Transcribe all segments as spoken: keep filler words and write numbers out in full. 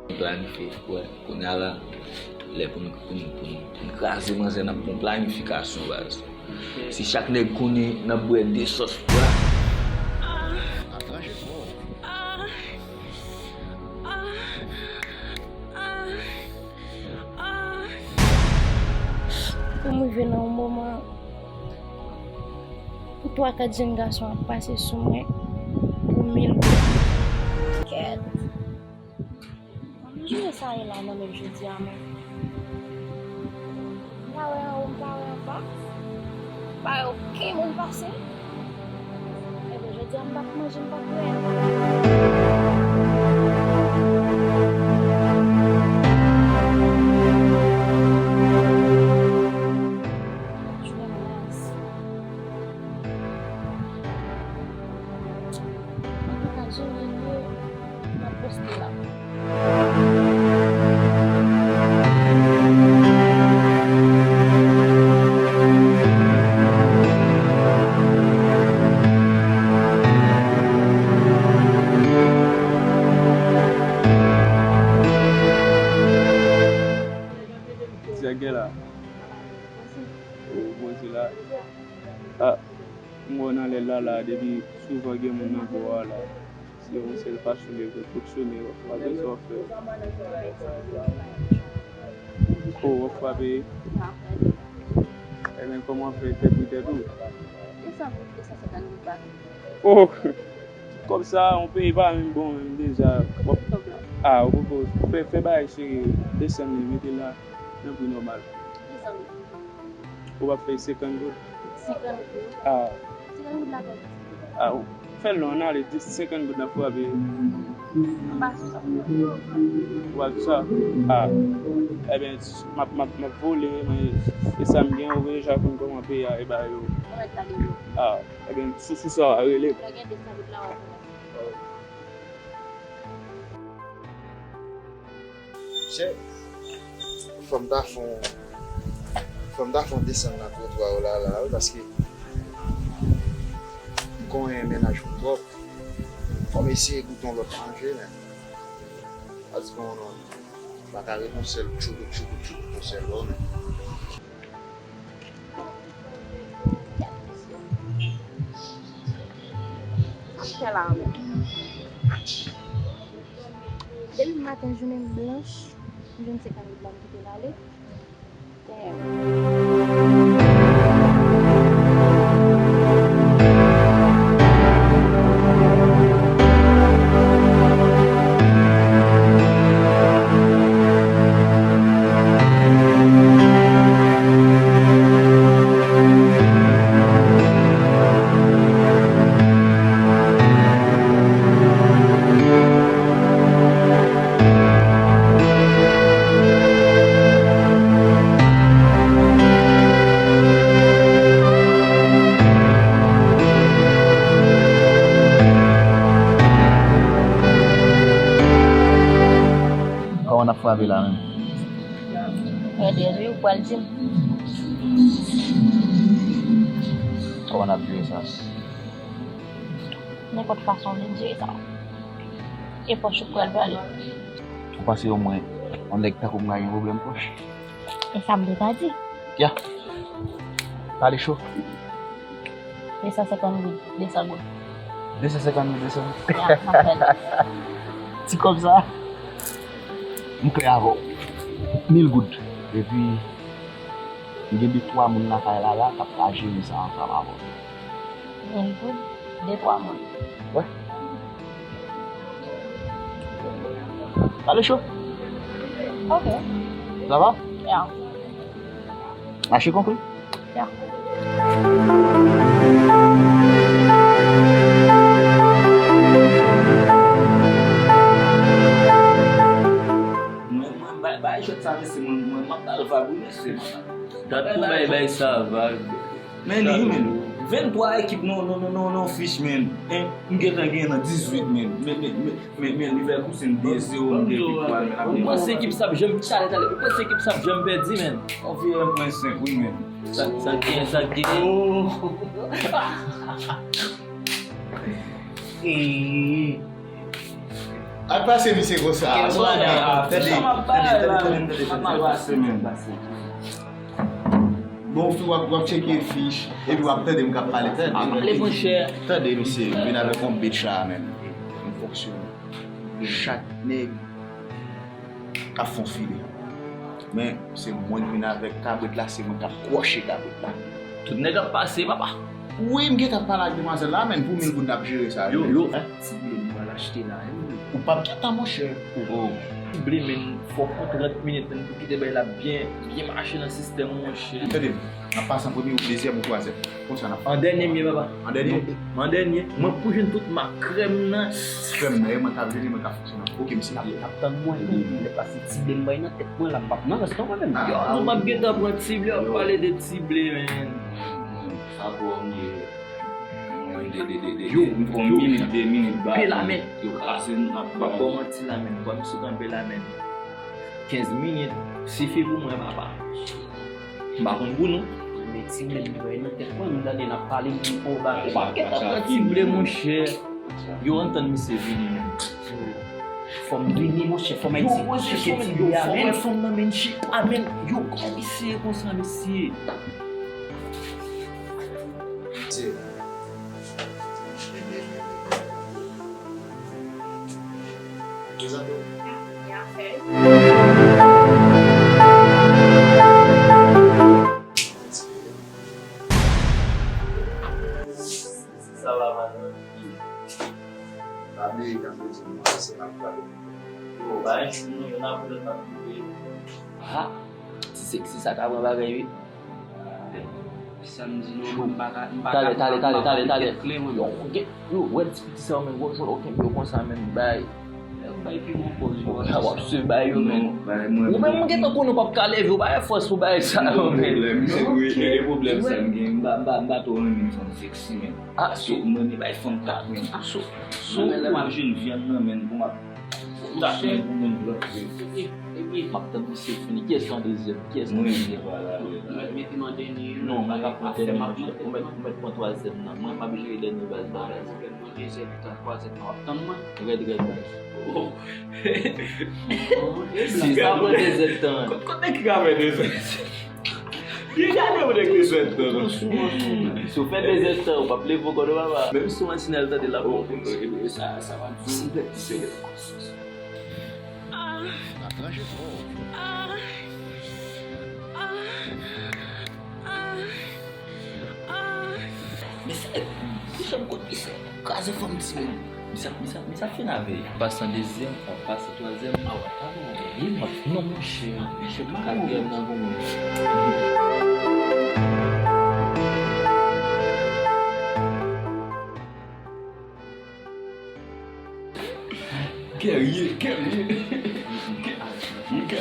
Planifye, wè, kounye a la, lè pou n, pou n, pou n, pou n kraze manzè, n ap pran planifikasyon, baz. Si chak nèg konnen n ap bwè de sòs, bra. Pou m rive nan yon moman, pou twa kat jenn gason ap pase sou mwen pou mil goud. Kèt. Mwen jwe sa ye la nan men jodi a, men m pa wè anwo, m pa wè anba, m pa wè okenn moun pase. Ebyen, jodi a, m p ap manje, m p ap bwè. Jounen m naze. Antouka, jan l ye, m ap poste la. Ti a gen la. Ou poze la. Ah, m wè w nan lè lala depi souvan gen moun nan bò a la. Se yon sèl pasyon li vle fonksyone, w ap frape sa w ap fè. Oh, w ap frape. Ebyen, kòman w ap fè tèt ou, tèt ou? Oh, kòb sa, yon peyi pa menm bon menm deja. W ap, ah, w poko fè, fè bagay serye, desann li, mete l la nan pri nòmal. Ou p ap fè senkant goud? Senkant goud? Ah. Senkant goud la kòb. Ah, ou fè l non, ann ale, di senkant goud n ap frape. Anba sou sa. Ou pa di sa? Ah. Ebyen, m ap, m ap, m ap vole, men e sa m gen, ou deja konn kòman peyi a e bagay yo. Ou mèt gade yo. Ah, ebyen, sou, sou sa, w a rele. Lè gen de sa goud la, w a pran. Chè, fò m ta fè yon, fò m ta fè yon desann nan twotwa yo la, la, wi, paske m konnen mennaj mwen twòp. Fò m eseye goute yon lòt manje, men. Pa di bon, non, m pa ka ret yon sèl tchoukou, tchoukou, tchoukou, yon sèl bò, men. Sa k fè la menm? Depi maten jounen m blanch, m jwenn senkant goud la m kite l ale. Damn. Kòman n ap frape la menm? Rèd, rèd, wi, ou pral di m. Kòman n ap jere sa? Nenpòt fason w vle n jere sa. E pòch ou pral pale. Ou panse omwen yon nèg tankou m ka gen pwoblèm pòch? E sa m te ka di. Ya. Pale cho. De san senkant goud, de san goud. De san senkant goud, de san goud. Ya, m ap fè l. Ti kòb sa, m klè avè w. Mil goud. Epi, m gen de twa moun lakay la, la, k ap ka jere sa ansanm avè w. Mil goud, de twa moun. Wè. Pale cho. Ok. Sa va? Ya. Achte konpri? Ya. Mwen, mwen, bay, bay jwèt sa, mesye, mwen, mwen, m ap al vag, wi, mesye. Dat pou bay, bay sa, vag. Men li, men. Venntwa ekip nan, nan, nan, nan, nan fich, men. En, m gentan genyen nan dizuit, men. Men, men, men, men, men, Leverkusen de zewo, m gen viktwa, men. Ou panse ekip sa ap janm, talè, talè, ou panse ekip sa ap janm pèdi, men? On vye en pwen senk, wi, men. Sa, sa k genyen, sa k genyen. Oh. Eh. Al pase misye konsa. Tande, tande, tande, tande, tande, tande. Bon, fi, w ap, w ap tcheke fich, epi w ap tande m k ap pale, tande. Ap pale, monchè. Tande, misye, vin avèk yon bitch la, menm. M fonksyone. Chak nèg ap fè yon file. Men, se mwen k vin avèk kabrit la, se mwen k ap kwòche kabrit la. Tout nèg ap pase, papa. Wi, m gentan pale ak demwazèl la, menm pou mil goud n ap jere sa. Yo, yo, ti ble m pral achte la, wi. Ou p ap gentan, monchè. Oh. Ti ble, menm, fòk pran trant minit, menm, pou kite bagay la byen, byen mache nan sistèm, monchè. Tande, n ap pase an premye, ou dezyèm, ou twazyèm. Konsa n ap fè. An dènye m ye, papa. An dènye? An dènye. Mwen pou jwenn tout mak krèm nan. Krèm nan, e mwen k ap jere, mwen k ap fonksyone. Oke, misye. N ap, n ap tann mwen, wi. Lè pase ti ble m bay nan tèt mwen, la m p ap nan rès non mwen menm. Ah, yo, nou m ap gentan pran ti ble, w ap pale de ti ble, men. Sa bon, m ye. Mwen, de, de, de, de, yo, de, m fè yon minit, de minit, ba, pe la men. Yo, kraze m ap ba w manti la men, bwa misye kanpe la men. Kenz minit sifi pou mwen, papa. M pa konn pou nou. Men ti ble m bay nan tèt mwen, m gade n ap pale, m di, o, ba, ou pa gentan pran ti ble, monchè. Yo, ann tann misye vini, men. Fò m vini, monchè, fò m al di, cheke ti ble a, men. Yo, fò m wè fanm nan, men, chita, men. Yo, kòman misye ye konsa, mesye? Sa va, madanm? Pa bliye, tankou di nou, se n ap pale. Yo, ba yon chou, non, yo n ap pran tan pou yo. Ah, ti seksi sa ka pran bagay, wi. Sa m di nou, mwen, m pa ka, m pa ka, talè, talè, talè, talè, talè. Yo, gen, yo, wè ti piti sa yo, men, gwo jwèt, okenn yo konsa, men, bay. Yo bay pi bon pòz, yo. W ap swiv bay yo, men. Ou menm, ou gentan konnen w p ap ka leve, ou pa fè fòs pou bay sa yo, men. Gen de pwoblèm, misye, wi, gen de pwoblèm sa m gen. M pa, m pa, m pa twò renmen fanm seksi, men. Ah, paske m renmen bay fanm tak, men. Ah, so, so, mwen lè m ap jwenn vyann nan, men, pou m ap Monchè. M ap tann misye fini. Kiyès ki an dezyèm? Kiyès ki an dezyèm? Mwen, mwen pa la, mwen pa la. Mete m an dènye. Non, mwen pa pran dènye, monchè. Ou mèt, ou mèt pran twazyèm nan. Mwen, m ap jere dènye baz la, baz. Mwen, dèzyèm tan, twazyèm tan, w ap tann mwen. Rèd, rèd, baz. Oh. Si sa pran dèzyèm tan. Kot, kot nèg ki ka fè dèzyèm tan? Li gade ou nèg li fè tan, non. Si w fè dèzyèm tan, ou p ap leve ankò, non, papa. Menm si w an sinal tande la, bon, sa, sa va di. N ap ranje twò. Mesye, mesye, m kot misye. Kraze fanm ti moun. Misye, misye, misye ap fin avè. Pase an dezyèm, w ap pase twazyèm. A w ap pale anlè li, men. Non, monchè. Monchè, katriyèm nan pou mwen. Guerrier, guerrier. Guerrier.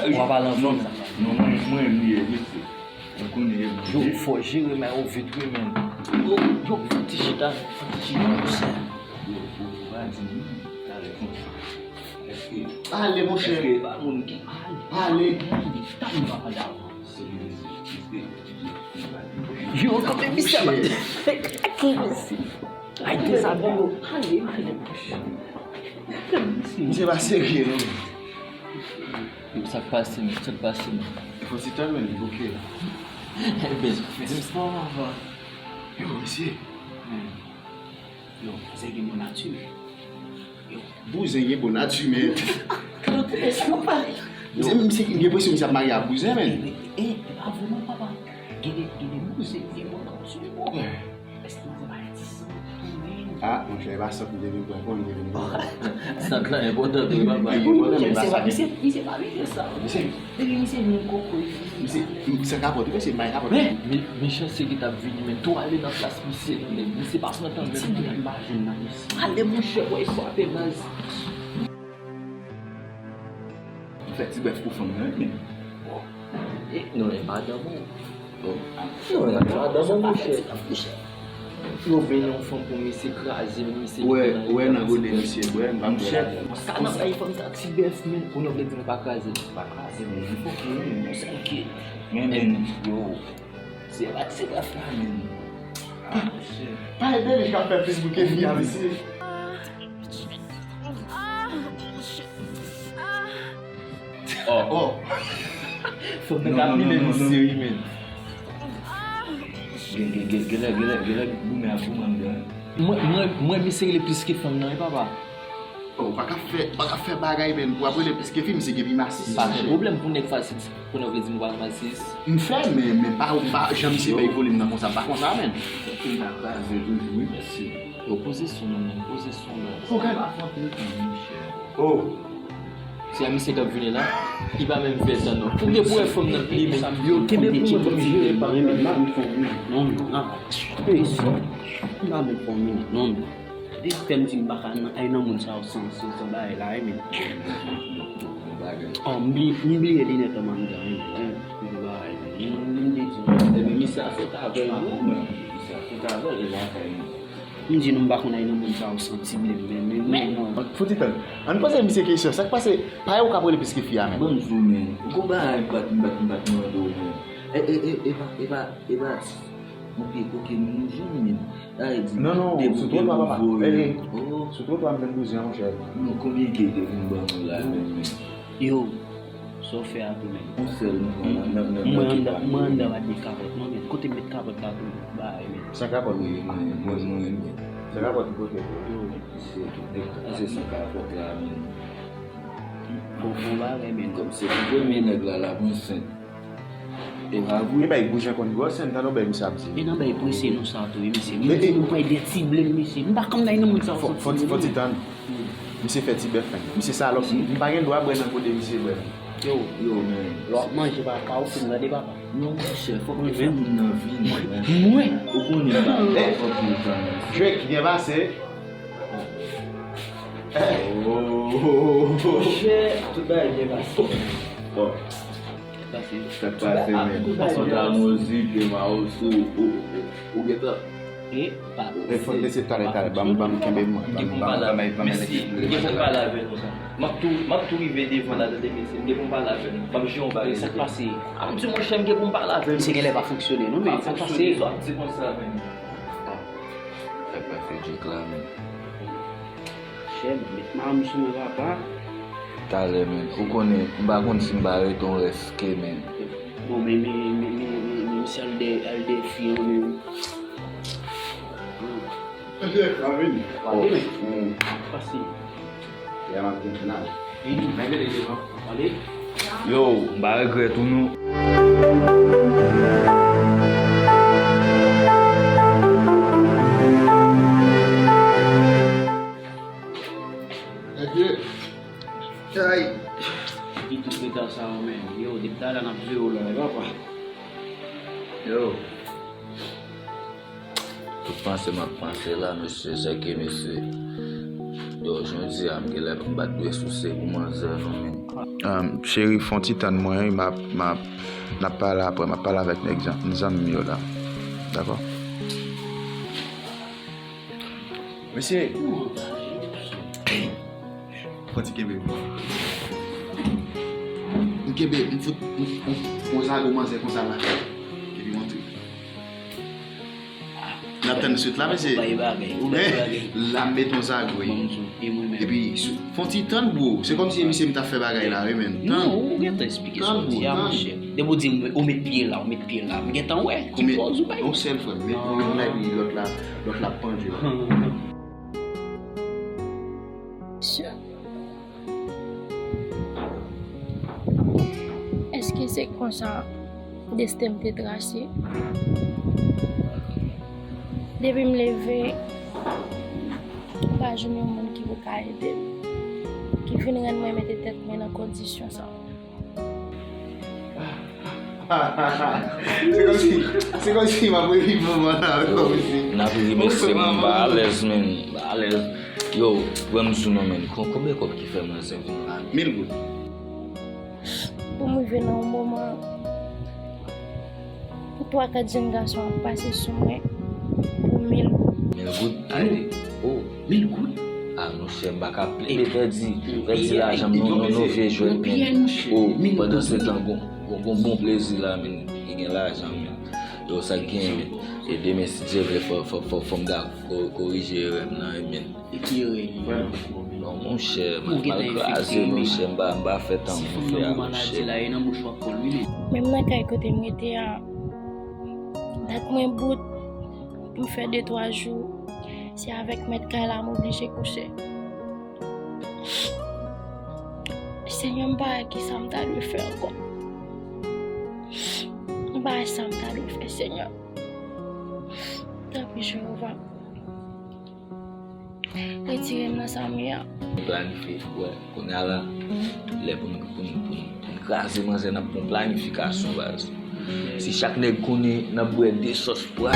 W ap pale ansanm. Non, mwen, mwen, mwen, mesye. Ou konnen, yo, fò jere men yo vit, wi, men. Yo, yo, fè ti chita, fè ti chita, monchè. Yo, yo, yo, pa di m, talè konsa. Èske, ale, monchè. Èske pa moun ki ale. Ale. Tann papa davan. Yo, kanpe misye, kanpe misye. Ay, dezabiye yo. Ale, ale, monchè. Misye pa serye, non. Yo, sa k pase, men? Sa k pase, men? Fò ti tann, men, li bouke. Eben, di m sa avan. Yo, mesye. Yo, bouzen gen bon nati, men. Yo. Bouzen gen bon nati, men. Yo. Misye, misye, gen enpresyon misye ap marye ak bouzen, men. E, e, e pa vre non, papa. Gen de, gen de bouzen gen bon nati, men. Èske nou pa di sant tou, men? Ah, monchè, e pa sant m te vin pran, konn m te vin pran. Sant lan enpòtan tou, wi, papa. Li enpòtan, men e pa sa. Misye, misye pa vin fè sa. Misye. Depi misye vin koko, misye, san kapòt, wi, se may kapòt. Men, men, mechanste ki t ap vini, men tou ale nan plas misye, men misye pa pran tan menm. Ti moun pa jwenn nan mesye. Ale, monchè, bòy, frape baz. Fè ti bèf pou fanm nan, wi, men. E, non, e madanm ou. Non, e madanm ou, monchè. Yo vin yon fanm pou misye kraze, misye. Wè, wè, nan gode misye bwè, m pa kwè ladan. Sa nan bay fanm sa ti bèf, men. Ou nan vle di nou pa kraze? Pa kraze, men. Oke, men. Oke. Men, men, yo. Se pa, se pa framin. Ah, monchè. Pa ede li k ap fè Facebook e vi a, mesye. Ah, monchè, Oh. Fòk nan ka pile misye wi, men. Gen, gen, gen, genlè, genlè, genlè goumen ap goumen anndan. Mwen, mwen, mwen, misye rele plis ke fanm nan, wi, papa. Oh, ou pa ka fè, ou pa ka fè bagay, men, pou ap rele plis ke fi, misye gen pi masis. M pa gen pwoblèm pou nèg fasis, pou nèg vle di m pa masis. M fè, men, men pa, pa jan misye bay volim nan konsa, m pa konsa, men. M ta kraze toujou, wi, mesye. Yo, poze son nan, men, poze son nan. Oh, gade. Oh. Se a misye k ap vini la, li pa menm fè tan non. Ou gen pou wè fanm nan pli men. Yo, kenbe pou mwen, m jere pa renmen, m pa menm fè yon minit non, men. Ah, pe isi. M pa menm fè yon minit non, men. Depi fè m di m pa ka nan, ay nan moun sa yo san, san, san bagay la, wi, men. Oh, m bli-, m bliye linèt an m anndan, wi, men. M bagay, men. M, m te di, ebyen, misye a sot avè l, wi, men. Misye a sot avè l, e lakay mwen. M di nou m pa konn ay nan moun sa yo santi byen, men, men, men, non. Fouti tann. Ann poze misye kesyon. Sa k pase? Pa e ou k ap rele plis ke fi a, men. Ban m di w, men. Ou gon bagay m pa t, m pa t, m pa t mande w, men. E, e, e, e pa, e pa, e pa yon pye kokenn nou jwenn, men. Sa vle di, non, non, de sou twotwa, papa. Eh, eh. Oh. Sou twotwa, m vin bouzen, monchè. Non, konbyen ke te vin ban nou la, men, men? Yo. Sa w fè a tou menm? Yon sèl nou pran nan, nan, nan, mwen anndan, mwen anndan pa t gen kapòt non, men kote m met kapòt la tou, bagay, men. San kapòt. Wi, mwen, mwen, mwen, mwen. San kapòt ki kote? Yo. Se tout nèg ki se san kapòt la, men. Bon, bon bagay, men. Kòm se pou premye nèg la, l ap ansent. E pa vre? E bay bouzen konn gwòs, se tande w bay misye ap di. E nan bay prese nou sa tou, wi, mesye. Men, men, men, mwen pran de ti blen, mesye. M pa konn nan moun sa yo. Fò, fò, fò ti tann. Misye fè ti bèf, men. Misye salòp. M pa gen dwa bwè nan kote misye bwè. Yo, yo, men. Lè w ap manje, pa, pa ofen m, tande, papa. Non, monchè, fòk, fòk moun nan vini, men. Mwen? Ou konnen pa, eh, fòk moun nan. Drake, byen pase. Oh. Monchè, tout bagay byen pase. Bon. Sa k pase, men? Sa k pase, men? Tout bagay byen pase. Ou, ou, ou, ou gentan. E, pa. E fòk lese talè, talè. Ban m, ban m kenbe mwen. M gen pou m pale avè l, mesye. M gen pou m pale avè l konsa. M ap tou, m ap tou rive devan la, tande, mesye. M gen pou m pale avè l. M ap jwe yon bagay. Sa k pase? A, m di, monchè, m gen pou m pale avè l. Misye genlè pa fonksyone, non, men sa k pase? Sa w ap di konsa, men? Sa k pase, Drake la, men? Chè, met maron sou mwen, papa. Talè, men. Ou konnen, m pa konn si m pa rete yon rès ke, men. Bon, men, men, men, men, men, men, misye al dèyè, al dèyè fi an, men. Mesye, m ap vini. Pale, men. Pase. Yè m ap vin nan. Vini. Mwen vini devan. Pale. Yo, m pa regrèt ou non. Mesye. Ay. Ki tout reta sa yo menm. Yo, depi talè n ap jere w la, papa. Yo. Tout panse m ap panse la, mesye, se ke, mesye, yo, jodi a, m genlè m pa t dwe souse pou manzè, non, men. Ahn, cheri, fè yon ti tann mwen, wi, m ap, m ap, n ap pale apre, m ap pale avèk nèg zan-, zanmi m yo la. Dakò? Mesye, fò ti kenbe m. M kenbe, m fout, m, m, m zago manzè konsa la. Epi montre. N ap tann swit la, mesye. Ou bay bagay, ou bay bagay. La m met yon zago, wi. Epi, fè yon ti tann, bro. Se kòmsi e misye m t ap fè bagay la, wi, men. Non, ou gentan eksplike sa w di a, monchè. Depi w di m, ou met pye la, ou met pye la. M gentan wè ki pòz ou bay. Yon sèl frè m met yon la, epi lòt la, lòt la ap pandye la. Sè. Èske se konsa desten m te trase? Depi m leve, m pa jwenn yon moun ki pou ka ede m, ki vin rann mwen mete tèt mwen nan kondisyon sa. Se kòmsi, se kòmsi m ap reviv moman sa, kòmsi. N ap ri, men se mwen, m pa alèz, men, m pa alèz. Yo, wè m sou non, men. Kon-, konbyen kòb ki fè manzè vin la? Mil goud. Pou m rive nan yon moman, twa kat jenn gason ap pase sou mwen pou mil goud. Mil goud? Ale. Oh. Mil goud? Ah, monchè, m pa ka plede pèdi, pèdi lajan m, non, non, non, vye jwèt, men. Oh, pandan se tan, gon, gon, gon bon plezi la, men, ki gen lajan, men. Yo, sa k gen, men. E demen, si Dye vle, fò, fò, fò, fò m ta ko-, korije erè m nan, men. E ki erè li ye? Non, monchè, m ap mal kraze, monchè, m pa, m pa fè tan pou m fè a, monchè. Menm nan kay kote m rete a, dat mwen bout pou m fè de twa jou. Se avèk mèt kay la m oblije kouche. Senyè, m pa wè kisa m ta dwe fè ankò. M pa wè sa m ta dwe fè, Senyè. Tanpri, Jewova. Retire m nan sa m ye a. Planifye, wè, kounye a la, lè pou n, pou n, pou n, pou n kraze manzè nan bon planifikasyon, baz. Si chak nèg konnen n ap bwè de sòs pwa.